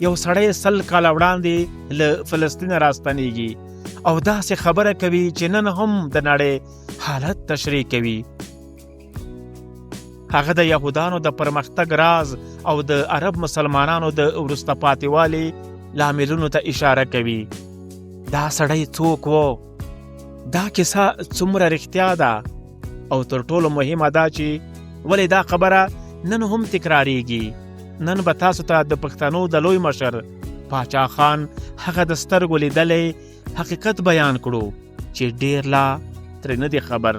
یو سړی 100 کاله وړاندې له فلسطینه راستنیږي او داسې خبره کوي چې نن هم د نړۍ حالت تشریح کوي. هغه د یهودانو د پرمختګ راز او د عرب مسلمانانو د وروسته پاتېوالي لاملونو ته اشاره کوي. دا سړی څوک و؟ دا کیسه څومره رښتیا ده؟ او تر ټولو مهمه دا چې ولې دا خبره نن هم تکراریږي؟ نن به تاسو ته د پښتنو د لوی مشر پاچا خان هغه د سترګو لیدلی حقیقت بیان کړو چې ډیر لا ترې نه دی خبر.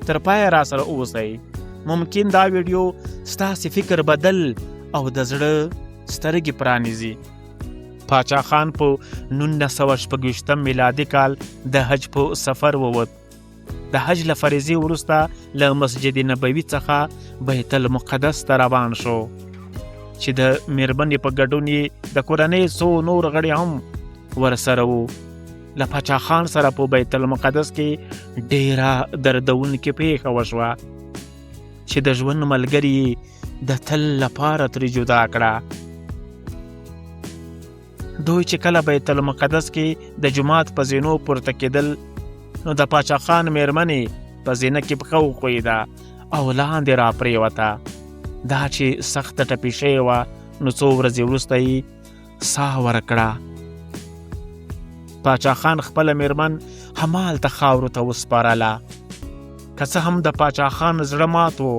تر پایه را سره اوسئ، ممکن دا ویډیو ستاسې فکر بدل او د زړه سترګې پرانیزي. پاچا خان په 1926 میلادي کال د حج په سفر ووت. د حج له فریضې وروسته له مسجد نبوي څخه بیت المقدس ته روان شو چې د میرمنې په ګډون یې د کورنۍ څو نور غړي هم ورسره وو. له پاچا خان سره په بیت المقدس کې ډیره دردونکې پیښه وشوه چې د ژوند ملګری یې د تل لپاره ترې جدا کړه. دوی چې کله بیت المقدس کې د جومات په زینو پورته کېدل نو د پاچا خان میرمنې په زینه کې پښه وښویده او لاندې را پرېوته. دا چې سخته ټپي شوې وه نو څو ورځې وروسته یې ساه ورکړه. پاچا خان خپله میرمن همالته خاورو ته وسپارله. که څه هم د پاچا خان زړه مات و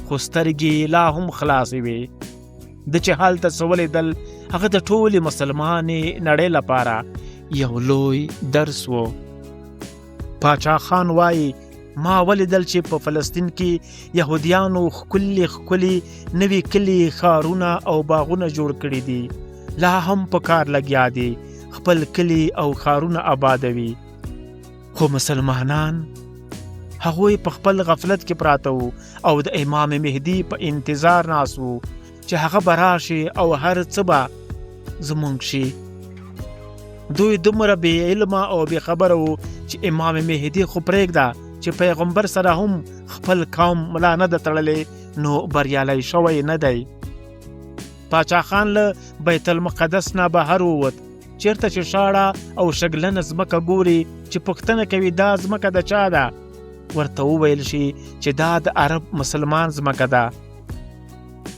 خو سترګې یې لا هم خلاصې وې. ده چې هلته څه ولیدل هغه د ټولې مسلمانې نړۍ لپاره یو لوی درس و. پاچا خان وایي ما ولیدل چې په فلسطین کې یهودیانو ښکلي ښکلي نوي کلي، ښارونه او باغونه جوړ کړي دي، لا هم په کار لګیا دي، خپل کلي او ښارونه آبادوي. خو مسلمانان هغوی په خپل غفلت کې پراته وو او د امام مهدي په انتظار ناست وو چې هغه به راشي او هر څه به زمونږ شي. دوی دومره بې علمه او بې خبره وو چې امام مهدي خو پرېږده چې پیغمبر سره هم خپل قوم ملا نه ده تړلې نو بریالی شوی نه دی. پاچا خان له بیت المقدس نه بهر ووت، چیرته چې شاړه او شګلنه ځمکه ګوري چې پوښتنه کوي دا ځمکه د چا ده، ورته وویل شي چې دا د عرب مسلمان ځمکه ده.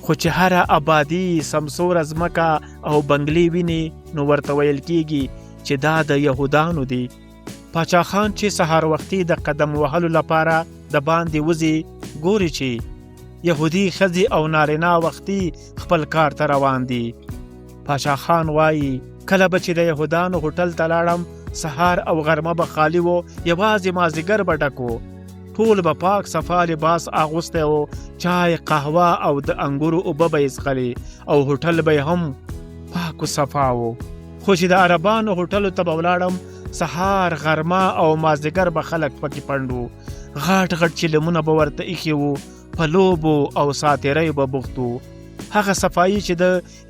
خو چې هره آبادي، سمسوره ځمکه او بنګلې ویني نو ورته ویل کیږي چې دا د یهودانو دي. پاچا خان چې سهار وختي د قدم وهلو لپاره د باندې وځي ګوري چې یهودي ښځې او نارینه وختي خپل کار ته روان دي. پاچا خان وایي کله به چې د یهودانو هوټل ته لاړم سهار او غرمه به خالي و، یوازې مازدیګر به ډک و. ټول به پاک صفا لباس اغوستی و، چای، قهوه او د انګورو اوبه به یې څښلې او هوټل به یې هم پاک و صفا و. خو چې د عربانو هوټلو ته به ولاړم سهار، غرمه او مازدیګر به خلک پکې پنډ وو، غټ غټ چیلمونه به ورته ایښي وو، په لوبو او ساتیریو به بوخت وو. هغه صفایي چې د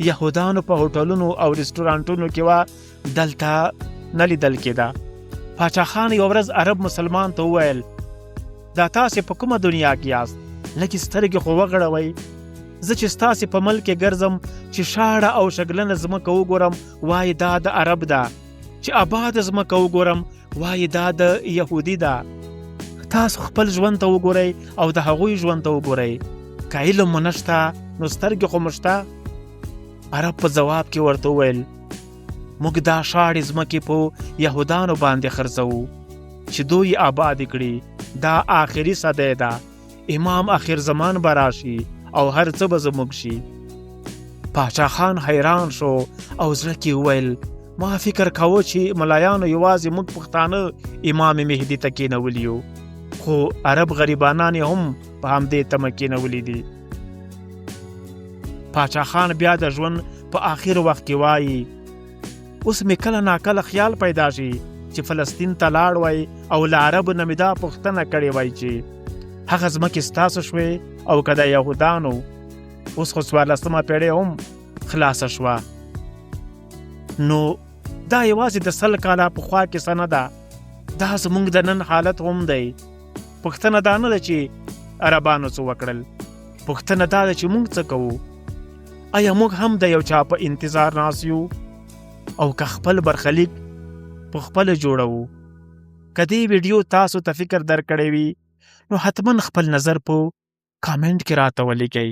یهودانو په هوټلونو او رستورانټونو کې وه دلته نه لیدل کېده. پاچا خان یو ورځ عرب مسلمان ته وویل دا تاسې په کومه دنیا کې یاست؟ لږې سترګې خو وغړوئ. زه چې ستاسې په ملک کې ګرځم چې شاړه او شګلنه ځمکه وګورم وایي دا د عرب ده، چې آباده ځمکه وګورم وایي دا د یهودي ده. تاسو خپل ژوند ته وګورئ او د هغوی ژوند ته وګورئ. که علم مو نشته نو سترګې خو مو شته. عرب په ځواب کې ورته وویل موږ دا شاړې ځمکې په یهودانو باندې خرڅوو چې دوی آبادې کړي. دا آخري صدی ده، امام اخر زمان به راشي او هر څه به زموږ شي. پاچا خان حیران شو او زړه کې وویل ما فکر کاوه چې ملایانو یوازې موږ پښتانه امام مهدي ته کېنولي یو، خو عرب غریبانان یې هم په همدې تمه کېنولي دي. پاچا خان بیا د ژوند په آخر وخت کې وایي اوس مې کله ناکله خیال پیدا شي چې فلسطین ته لاړ وای او له عربو نه مې دا پوښتنه کړې وای چې هغه ځمکې ستاسو شوې او که د یهودانو؟ اوس خو 14مه پېړۍ هم خلاصه شوه. نو دا یوازې د 100 کاله پخوا کیسه نه ده، دا زموږ د نن حالت هم دی. پوښتنه دا نه ده چې عربانو څه وکړل، پوښتنه دا ده چې موږ څه کوو. آیا موږ هم د یو چا په انتظار ناست یو او که خپل برخلیک په خپله جوړوو؟ که دې ویډیو تاسو ته فکر درکړی وي، نو حتما خپل نظر په کامنټ کې راته ولیکئ.